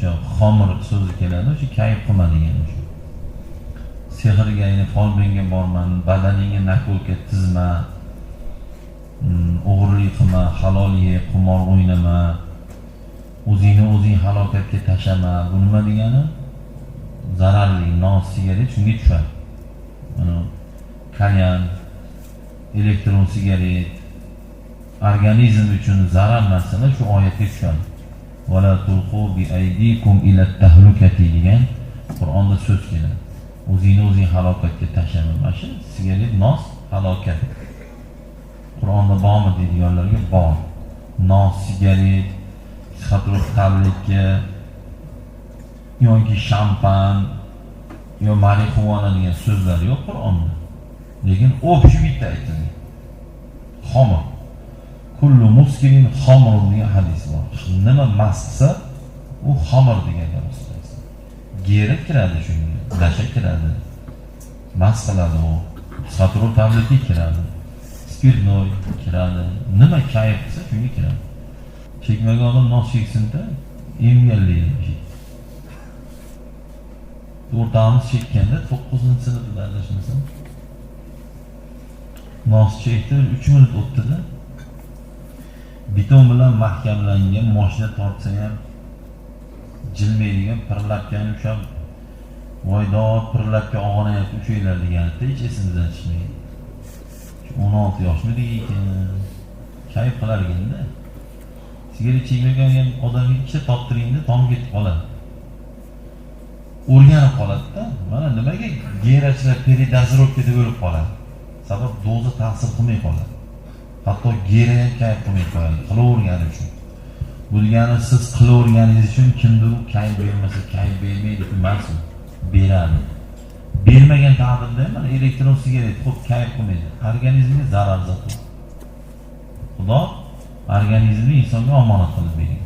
O'sha xomir so'zi keladi, o'sha kayf qilma degan o'sha. Sehrga, ya'ni folbinga borma, badaningga nakolka tizma, o'g'irlik qilma, halol ye, qimor o'ynama, o'zingni o'zing halokatga tashlama. Bu nima degani? Zararli nos, sigaret shunga tushadi. Mana kalyan, elektron sigaret organizm uchun zarar narsalar shu oyatga tushadi. Wala tulqu bi aydikum ila tahlukati degan Qur'onda so'z keladi. O'zingni o'zing halokatga tashlama. Mana shu sigaret, nos halokat. Qur'onda bormi deydiganlarga bor. Nos, sigaret, psixotrop tabletka yoki shampan yo marixuana degan so'zlar yo'q Qur'onda. Lekin общий bitta aytilgan. Xomir. Kullu muskirin xomrun degan hadis bor. Nima mast qilsa, u xomir degan gap. Gera kiradi shunga, nasha kiradi. Mast qiladi u. Psixotrop tabletka kiradi. Спиртной kiradi. Nima kayf qilsa shunga kiradi. Chekmagan odam nos cheksinda emganlaydi. O'rtamiz chekkanda 9-sinfda adashmasam. Nos chekdi, 3 minut o'tdida. Beton bilan mahkamlangan moshina tortsa ham jilmaydigan pirlabkani ushlab, voy dod, pirlabka og'nayapti, ushanglar deganida hech esimizdan chiqmaydi. 16 yoshmidi ekan, kayf qilar ekanda. Sigaret chekmagan odamga ikkita torttiringda tom ketib qoladi. O'rganib qoladida. Mana nimaga gerachilar передозировка deb o'lib qoladi? Sabab doza ta'sir qilmay qoladi. Hatto gera ham kayf qilmay qo'yadi, qilavergani uchun. Bu degani siz qilaverganingiz uchun kimdir kayf bermasa kayf bermaydi emas, u beradi. Bermagan taqdirda ham mana elektron sigaret xo'p kayf qilmaydi. Organizmga zarar zat. Xudo organizmni insonga omonat qilib bergan.